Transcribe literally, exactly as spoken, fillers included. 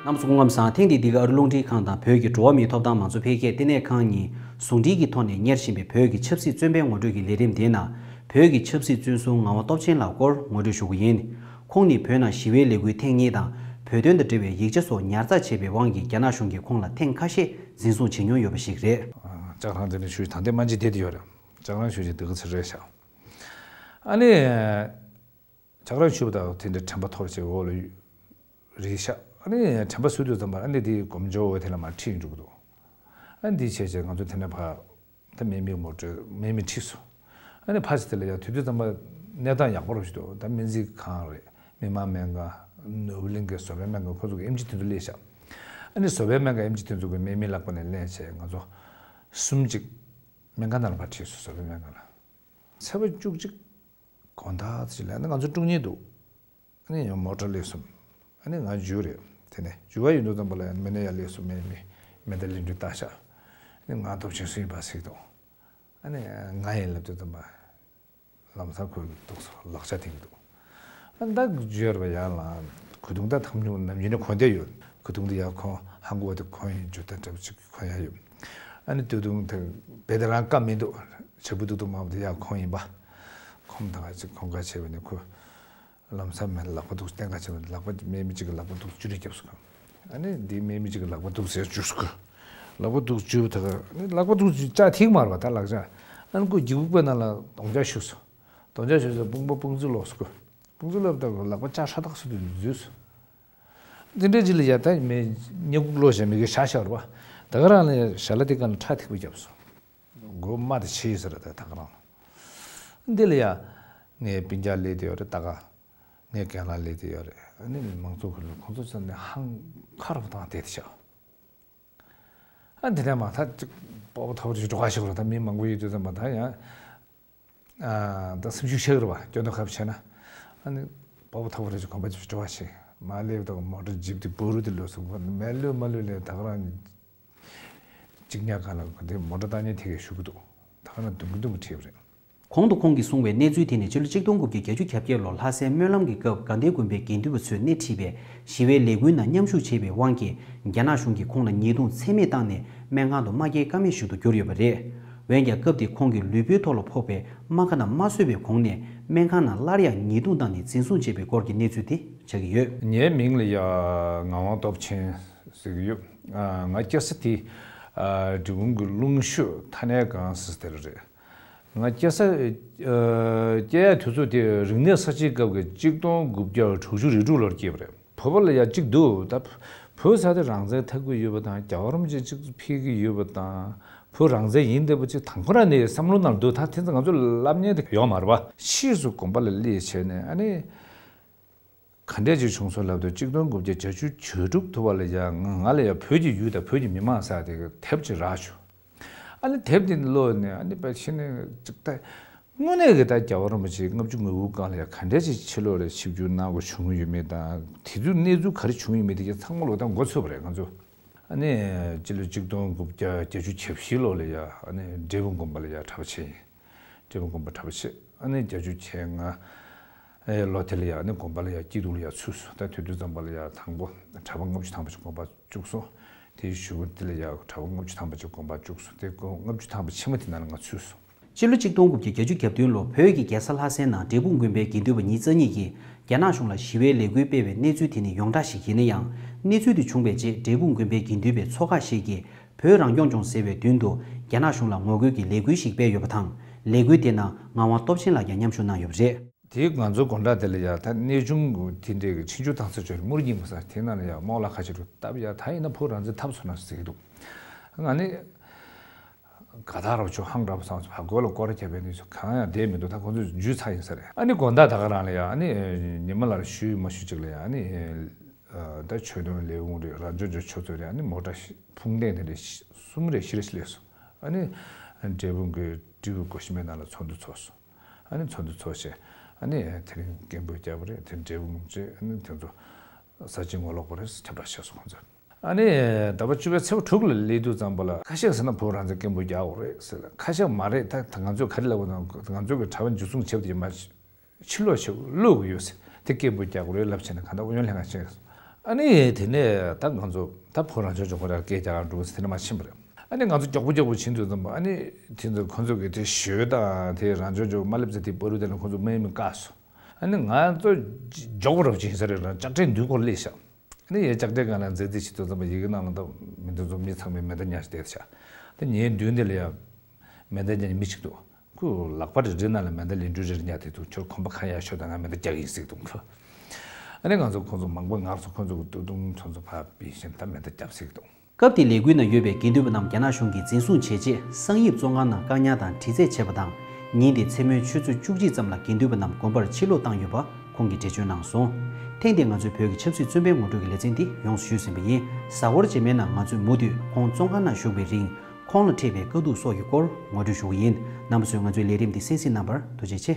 རྣམ་པ་ཚོ་སྐུ་ཁམས་བཟང་། ཐེངས་འདིའི་འདི་ག་ཨ་རི་རླུང་འཕྲིན་ཁང་དང་བོད་ཀྱི་འགྲོ་བ་མིའི་ཐོབ་ཐང་མང་གཙོ་འཕེལ་རྒྱས་ལྟེ་གནས་ཁང་གཉིས་ཟུང་འབྲེལ་གྱི་ཐོག་ནས་གཉེར་བཞིན་པའི་བོད་ཀྱི་ཆབ་སྲིད་བཙོན་པའི་ངོ་སྤྲོད་ཀྱི་ལས་རིམ་དེའི་ནང་། བོད་ཀྱི་ཆབ་སྲིད་བཙོན་ཟུར་ངག་དབང་སྟོབས་ཆེན་ལགས་སྐོར་ངོ་སྤྲོད་ཞུ་གི་ཡིན། ཁོང་ནི་བོད་ནང་ཞི་བའི་ལས་འགུལ་ཐེངས་གཉིས་དང་། བོད་དོན་དང་འབྲེལ་བའི་ཡིག་ཆ་སོགས་ཉར་ཚགས་བྱས་པའི་དབང་གིས། རྒྱ་ནག་གཞུང་གིས་ཁོང་ལ་ཐེངས་ཁ་ཤས་འཛིན་བཟུང་བྱེད་མྱོང་ཡོད་པ་ཞིག་རེད། ལྕགས་རང་དེ་ནས་ཞུ། ད་ལྟའི་སྨན་ཆེན་བསྡད་དེ་ཡོད་རེད། ལྕགས་རང་ཞུ་ཞིག་འདི་ག་ཚོད་རེད་ཤག་ཨ་ནི། ལྕགས་རང་ཞུ་བ་དང་དེ་འདྲའི་དྲན་པ་ཐོར་བྱས་འོག་ལ་རེད་ཤག་ཨ་ནི་དྲན་པ་གསོས་དུས་ཙམ་པ་ཨ་ནི་དེ་སྒོམ་ཆུང་བ་དེ་ལ་མར་ཁྲིད་འགྲོ་གི་འདུག་ཨ་ནི་དེ་བྱས་བྱས་ང་ཚོ་དེ་ནས་ཕར་ད་སྨན་མི་མོ་ཊ་སྨན་མི་ཁྲིད་སོང་། ཨ་ནི་ཕར་ཚུར་དེ་ལ་ཡང་དུས་དུས་ཙམ་པ་གནས་སྟངས་ཡག་པོ་རུ་ཞིག་འདུག་ད་སྨན་རྩིས་ཁང་རེད། མི་དམངས་སྨན་ཁང་། ནོར་བུ་གླིང་གི་བཟོ་པའི་སྨན་ཁང་། ཁོ་ཚོ་གི་ཨེམ་ཆི་དེ་ཚོ་སླེབས་ཤག་ཨ་ནི་བཟོ་པའི་སྨན་ཁང་ཨེམ་ཆི་དེ་ཚོ་གི་སྨན་མི་ལག་པ་ནས་ལེན་བྱས་ང་ཚོ་གསུམ་ཅིག་སྨན་ཁང་ནང་ལ་ཕར་ཁྲིད་སོང་། བཟོ་པའི་སྨན་ཁང་ལ། ཚེས་པ་བཅུ་གཅིག་དགོང་དག་ཅིག་ལ་ཨ་ནི་ང་ཚོ་དཀྲུག་ཉེན་འདུག་ཨ་ནི་ཡང་མོ་ཊ་སླེབས་སོང་། ཨ་ནི་ང་འཇུ་རེད། དེ་ནས་འཇུ་བ་ཡོད་དུས་ཙམ་པ་ལ་ཡང་མི་སྣ་ཡར་སླེབས་སོང་། མི་མི་མེ་མདའ་ལེན་དུས་ལྟ་ཤག་ཨ་ནི་ང་སྟོབས་ཆེན་སུ་ཡིན་པ་ཟེར་གྱི་འདུག་ཨ་ནི་ང་ཡིན་ལབ་དུས་ཙམ་པ་ལམ་སང་ཁོས་འདུག་སོང་། ལག་ཆ་འཐེན་གྱི་འདུག་ཨ་ནི་ད་འཇུ་ཡར་བ་ཡར་ལ་གུ་དུང་ད་ཐམ་ཉུང་ནམ་རྒྱུན་ནས་གོན་བསྡད་ཡོད། གུ་དུང་དེ་ཡར་གོན། ཧང་གོ་བ་དེ་གོན་ཡིན། འཇུ་ད་འདྲ་པོ་ཅིག་གོན་ཡ་ཡོད། ཨ་ནི་སྟོད་ཐུང་དེ་རྦད་དེ་རང་བཀབ་མི་འདུག་བྱ་སྤུ་ཏོག་ཏོ་མང་པོ་དེ་ཡར་གོན་ཡིན་པ། གོམ་ཐང་ཅིག་གོམ་ཁ་ཕྱེ་བ་ནས་ཁོ་ལམ་སང་མི་ལག་པ་འདུག་སྟེང་ཁ་ཕྱེ་བ་ནས་ལག་པ་མི་མི་གཅིག་གི་ལག་པ་འདུག་བཅུ་དྲུག་བརྒྱབ་སོང་། ཨ་ནི་འདི་མི་མི་གཅིག་གི་ལག་པ་འདུག་ཟེར་བཅུག་སོང་། ལག་པ་འདུག་བཅུག་ད་ག་ཨ་ནི་ལག་པ་འདུག་བཅུག་ལྕགས་ཐིག་མ་རེད་པ། ད་ལག་ལྕགས། ཨ་ནི་ཁོ་སྒྱིད་ཕུག་པའི་ནང་ལ་རྡོག་ལྕགས་གཞུས་སོང་། རྡོག་ལྕགས་གཞུས་སོང་། དཔུང་པ་དཔུང་རྩིས་ལོག་སོང་། དཔུང་རྩིས་ལོག་ད་ག་ལག་པ་ལྕགས་ཧྲ་ཐག་སོང་དུས་འཛུལ་སོང་། འདི་འདྲའི་རྗེས་ལ་ཡ་ད་མི་སྨྱུ་གུ་ལོག་བཞག་མི་གི་ཤ་ཤ་རེད་པ། ད་ག་རང་ལ་ཞལ་ལག་དེ་ག་ནས་ཁྲག་ཐིགས་པ་བརྒྱབ་སོང་། མགོ་རྨ་དེ་ཆེ་ཡོད་ས་རེད། ད་ད་ག་རང་ལ། འདི་ལ་ཡ་ངའི་སྤུན་ཀྱག་སླེབས་བསྡད་ཡོད་རེད། ད་ག་ངའི་རྒན་ལགས་སླེབས་བསྡད་ཡོད་རེད། ཨ་ནི་མང་ཚོགས་ཁོ་ལ་ཁོང་ཚོ་ཚོ་ནས་ཧང་ཁ་རུ་བཏང་བསྡད་དེ་ཤག་ཨ་དེ་ནས་མ་ད་ཅིག་སྤོབས་པ་མཐོ་པོ་ཞིག་འགྲོ་ག་ཞིག་རེད། ད་མི་མང་པོ་ཡོད་དུས་ཙམ་པ་ད་ཡང་། ཨ་ད་སེམས་ཤུགས་ཆག་རེད་པ། སྐྱོན་དུ་ཁ་བྱས་ན། ཨ་ནི་སྤོབས་པ་མཐོ་པོ་རེ་ཞིག་གོམ་པ་ཅིག་འགྲོ་བ་ཞིག་མ་སླེབས་དང་མོ་ཊ་ཇིབ་དེ་བུ་རུ་དེ་ལོས་སོང་། མ་ལོས་མ་ལོས་ལས་ད་ག་རང་གཅིག་ཉག་ག་ལ་དེ་མོ་ཊ་བཏང་ཉིན་དེ་གས་ཞུ་གི་འདུག་ད་ག་རང་དུང་གི་དུང་གི་ཁྲིད་པ་རེད། གོང་དུ་ཁོང་གིས་གསུངས་པའི་གནས་ཚུལ་དེ་ནི་ཕྱི་ལོ་ཆིག་སྟོང་དགུ་བརྒྱ་བརྒྱད་ཅུ་གྱ་བརྒྱད་ལོར་ལྷ་སའི་སྨོན་ལམ་གྱི་སྐབས་དགའ་ལྡན་དགོན་པའི་དགེ་འདུན་པ་ཚོས་སྣེ་ཁྲིད་པའི་ཞི་བའི་ལས་འགུལ་ནང་མཉམ་ཞུགས་བྱས་པའི་དབང་གིས། རྒྱ་ནག་གཞུང་གིས་ཁོང་ལ་ཉེས་རྡུང་ཚད་མེད་བཏང་ནས་སྨན་ཁང་དུ་མ་སྐྱེལ་ཀ་མེད་ཞིག་ཏུ་གྱུར་ཡོད་པ་རེད། འོན་ཀྱང་སྐབས་དེར་ཁོང་གི་ལུས་པོའི་ཐོག་ལ་ཕོག་པའི་རྨ་ཁ་རྣམས་མ་གསོས་པའི་གོང་ནས་སྨན་ཁང་ནང་སླར་ཡང་ཉེས་རྡུང་བཏང་ནས་འཛིན་བཟུང་བྱས་པའི་སྐོར་གྱི་གནས་ཚུལ་དེ་ཆགས་ཀྱི་ཡོད། ངའི་མིང་ལ་ཡ་ངག་དབང་སྟོབས་ཆེན་ཟེར་གྱི་ཡོད། ང་སྐྱེས་ས་དེ་འབྲས་སྤུངས་ཀྱི་ཀླུང་ཤོད་ཐ་ནའི་སྒང་ཟེར་དེ་ལ་རེད། ང་སྐྱེས་ས། ཨ། སྐྱེས་ཡ་དུས་ཚོད་དེ་རིག་གནས་གསར་བརྗེའི་སྐབས་ཀྱི་ཆིག་སྟོང་དགུ་བརྒྱ་དྲུག་ཅུ་རེ་དྲུག་ལོར་སྐྱེས་པ་རེད། བོད་པ་ལ་ཡ་གཅིག་འདུག་ད་བོད་ས་དེ་རང་བཙན་འཐབ་ཀྱི་ཡོད་པ་དང་རྒྱལ་བ་རིན་པོ་ཆེ་གཅིག་འཕེལ་གྱི་ཡོད་པ་དང་བོད་རང་བཙན་ཡིན་བསྡད་པ་ཅིག་དང་ཁོ་རང་ནས་བསམ་བློ་ནང་འདུག་ད་དེ་ཚོ་ང་ཚོ་ལབ་མཁན་དེ་ཡོད་མ་རེད་པ། ཕྱིས་སུ་དགོན་པ་ལ་སླེབས་བྱས་ནས་ཨ་ནི། ག་འདྲས་ཅིག་བྱུང་སོང་ལབ་དུས་ཆིག་སྟོང་དགུ་བརྒྱ་བརྒྱད་ཅུ་གྱ་དྲུག་ཐུག་པ་ལ་ཡ་ང་ང་ལ་ཡ་བོད་ཀྱི་ཡུལ་དང་བོད་ཀྱི་མི་མང་ཟེར་དེ་གི་དེབ་ཅིག་རག་བྱུང་། ཨ་ནི་དེབ་དེ་ཀློག་ནས་ཨ་ནི་དཔེ་ཤེས་ནས་ཅིག་ལྟ། དངོས་གནས་ཀྱི་ད་རྒྱལ་བ་རིན་པོ་ཆེ་ལྔ་བཅུ་ང་དགུ་སྒང་ལ་ཡ་ག་འདྲས་ཅིག་ཕྱི་ལོགས་ལ་ཆིབས་བསྒྱུར་གནང་དགོས་བྱུང་ཡོད་མེད་དང་དེ་དུས་གནས་ཚུལ་ག་རེ་བྱུང་ཡོད་མེད་དེ་གི་ཚང་མ་ལོག་ད་མགོ་ཚོས་པ་རེད་ང་ཚོ། ཨ་ནི་སྤྱི་ལོ་ཆིག་སྟོང་དགུ་བརྒྱ་བརྒྱད་ཅུ་གྱ་བཞི་ལོ་ལ་ཡ་ཨ་ནི་འབྲས་སྤུངས་དགོན་པ་ལ་ཡ་གྲྭ་པ་བྱས་ཡིན། འབྲས་སྤུངས་དགོན་པ་གྲྭ་པ་བྱས། ཨ་ནི་བརྒྱད་ཅུ་གྱ་ལྔ། ཨེ་ལོ་དེ་ལ་ཡ་ཨ་ནི་དགོན་པ་ལ་ཡ་སྐྱིད་སྡུག་ལ་ཡ་ཚུད་སོང་། ད་དེ་དུས་ཙམ་པ་ལ་ཡ་དང་པོ་གྲྭ་པ་ལྔ་བཅུ་ཐམ་པ་ཅིག་དགོན་པ་བཅུག་སོང་། དེའི་གཞུག་གུ་དེ་ལ་ཡ་གྲྭ་པ་ལྔ་བཅུ་ཐམ་པ་ཅིག་དགོན་པ་བཅུག་སོང་། དེ་ལྔ་བཅུ་ཐམ་པ་ཕྱི་མ་དེ་ནང་ལ་ང་ཚུད་སོང་། སྤྱི་ལོ་ཆིག་སྟོང་དགུ་བརྒྱ་བརྒྱད་ཅུ་གྱ་བདུན་ལོ་བོད་ཀྱི་རྒྱལ་ས་ལྷ་སའི་ནང་འབྲས་སྤུངས་དགོན་པའི་དགེ་འདུན་པ་ཉིས་རྩ་གཉིས་ཀྱིས་རྒྱ་ནག་གཞུང་ལ་ཞི་བའི་ལས་འགུལ་སྤེལ་བའི་གནས་ཚུལ་དེ་ནི་ཡོངས་གྲགས་ཤིག་ཡིན་ན་ཡང་། གནས་ཚུལ་དེ་བྱུང་བའི་རྗེས་འབྲས་སྤུངས་དགོན་པའི་དགེ་འདུན་པའི་ཚོགས་ཁག་ཞིག་གིས་བོད་རང་སྐྱོང་ལྗོངས་ཟེར་བའི་མདུན་དུ་རྒྱ་ནག་གཞུང་ལ་ངོ་རྒོལ་གྱི་ལས་འགུལ་ཞིག་སྤེལ་ཡོད་པ་དང་། ལས་འགུལ་དེ་ནང་ངག་དབང་སྟོབས་ཆེན་ལགས་ཀྱང་མཉམ་ཞུགས་གནང་ཡོད་པ་རེད། དེ་ང་ཚོ་དགོང་དག་དེ་ལ་ཡ་ད་གནས་ཆུང་དེ་འདྲའི་གི་ཆིབས་བསྒྱུར་བཏང་ས་ཅིག་རེད། དམུ་རུ་རྙིང་པ་ཟེར་དེ་ནང་ལ་ཡ་རྨོ་ལགས་ཁ་ཤས་རུ་སྟབས་ཡ་ད་ཡིན་ན་བོད་རང་བཙན་འཐབ་ཚུགས་ན་ཟེར་གྱི་འདུག་ང་ནི་དགའ་ཐག་རོ་ཆོ་ཧང་འདྲ་པོ་སོང་། ཕ་གོ་ལ་སྐོར་ར་བརྒྱབ་པའི་ནི་ཚོ་གང་ཡང་བསྡད་མི་འདུག་ད་ཁོང་ཚོ་འཇུས་ཚར་ཡིན་ས་རེད། ཨ་ནི་དགོང་དག་ད་ག་རང་ལ་ཡ་ཨ་ནི་ཉི་མ་ལ་ཞུས་མ་ཞུས་ཅིག་ལ་ཡ་ཨ་ནི་ད་ཆོས་དོན་ལས་ཁུངས་རེད། རང་སྐྱོང་ལྗོངས་ཆུ་ཚོད་རེད། ཨ་ནི་མོ་ཊ་ཕུང་ལྡན་དེ་འདྲ་གསུམ་རེ་བཞི་རེ་ཞིག་སླེབས་སོང་། ཨ་ནི་འབྲས་སྤུངས་ཀྱི་སྤྲེའུ་སྒོ་ཕྱེ་མའི་ནང་ལ་ཚོགས་འདུ་ཚོགས་སོང་། ཨ་ནི་ཚོགས་འདུ་ཚོགས་བྱས་ཨ་ནི་དེ་རིང་སྐད་འབོད་རྒྱག་པ་རེད། དེ་འབྲས་སྤུངས་བྱས་ཨ་ནི་དེ་ཚོ་ས་བྱི་ངོ་ལོག་པ་རེད་ཁྱབ་བསྒྲགས་བྱས་སོང་ཁོང་ཚོས། ཨ་ནི་ཟླ་བ་བཅུ་པའི་ཚེས་པ་དྲུག་ལ་སླེབས་དུས་ཙམ་པ་ལ་ཁ་ཤས་ཟེར་ན་བོད་རང་བཙན་སྐད་འབོད་རྒྱག་དགོས་རེད་ཟེར་ལ། ཁ་ཤས་མ་རེད། ད་ང་ཚོས་ག་རེ་ལབ་དགོས་ན་ང་ཚོ་གི་གྲྭ་པ་འཇུ་བཟུང་བྱས་པ་དེ་མ་ཕྱིར་ལོག་བྱེད་དགོས་ཡོད་ཟེར། དེ་སྐད་འབོད་རྒྱག་དགོས་རེད་ལབ་བྱས་ནས་གང་ལྟར་ཨུ་ཡོན་ལྷན་ཁང་ཕྱིན། ཨ་ནི་དེ་ནས་ད་ང་ཚོ་ད་བོད་རང་སྐྱོང་ལྗོངས་ཁོ་རང་སྐད་རྒྱག་ག་འགྲོ་ཟེར་དེ་ནས་མར་ཕྱིན་པ་རེད། ཨ་ནི་ང་ཚོ་མགྱོགས་པོ་མགྱོགས་པོ་ཕྱིན་དུས་ཙམ་པ་ཨ་ནི་དེ་ཚོ་ཁོ་ཚོ་གི་དེ་ཞོལ་དང་དེ་རང་སྐྱོང་ལྗོངས་མ་སླེབས་ཚེ་དེ་བར་དུ་དེ་ལ་ཁོ་ཚོ་མ་ཡིན་མིན་བཀག་སོང་། ཨ་ནི་ང་ཚོ་མགྱོགས་པོ་རུ་ཕྱིན་ས་རེད། རང་ལྕགས་ཁྲའི་མདུན་སྐོར་སླེབས་ཤག་ཨ་ནི་ཡ་ལྕགས་ཁྲའི་སྒང་ལ་འཛེག་འཛེག་བྱེད་དུས་ཙམ་པ་ཡི་གེ་ནང་ལ་ད་མི་འདི་ཚོ་མི་ཚང་མས་མེ་མདའ་ཉར་བསྡད་ཤག་ད་ངའི་མདུན་དེ་ལ་ཡ་མེ་མདའ་ཉར་མི་གཅིག་འདུག་ཁོས་ལག་པ་རེ་རེ་ནང་ལ་མེ་མདའ་ལན་ཀྲུའུ་རེ་རེ་ཉར་བསྡད་འདུག་ཁྱོད་གོམ་པ་གང་ཡར་ཤོག་དང་ང་མེ་མདའ་རྒྱག་གི་ཡིན་ཟེར་གྱི་འདུག་ཁོས། ཨ་ནི་ང་ཚོ་ཁོ་ཚོ་མང་པོ་ངར་སོང་། ཁོ་ཚོ་གི་ཏུ་ཏུང་ཁོ་ཚོ་ཕར་ཕུད་བཞིན་ད་མེ་མདའ་བརྒྱབ་ཟེར་གྱི་འདུག་སྐབས་དེའི་ལས་འགུལ་ནང་ཡོད་པའི་དགེ་འདུན་པ་རྣམས་རྒྱ་ནག་གཞུང་གིས་འཛིན་བཟུང་བྱས་རྗེས་གསང་ཡིབ་བཙོན་ཁང་ནང་བཀག་ཉར་དང་དྲི་རྩད་བྱས་པ་དང་། ཉིན་དེའི་མཚན་མོའི་ཆུ་ཚོད་བཅུ་གཅིག་ཙམ་ལ་དགེ་འདུན་པ་རྣམས་དགོན་པར་ཕྱིར་ལོག་བཏང་ཡོད་པ་ཁོང་གིས་འགྲེལ་བརྗོད་གནང་སོང་། ཐེངས་འདིའི་ང་ཚོའི་བོད་ཀྱི་ཆབ་སྲིད་བཙོན་པའི་ངོ་སྤྲོད་ཀྱི་ལེ་ཚན་འདི་ཡོངས་སུ་ཞུས་ཟིན་པ་ཡིན། གཟའ་འཁོར་རྗེས་མའི་ནང་ང་ཚོས་མུ་མཐུད་ཁོང་བཙོན་ཁང་ནང་བཞུགས་པའི་རིང་ཁོང་ལ་འཕྲད་པའི་དཀའ་སྡུག་སོགས་ཀྱི་སྐོར་ངོ་སྤྲོད་ཞུ་གི་ཡིན། རྣམ་པ་ཚོས་ང་ཚོའི་ལས་རིམ་འདི་གསན་གཟིགས་གནང་བར་ཐུགས་རྗེ་ཆེ།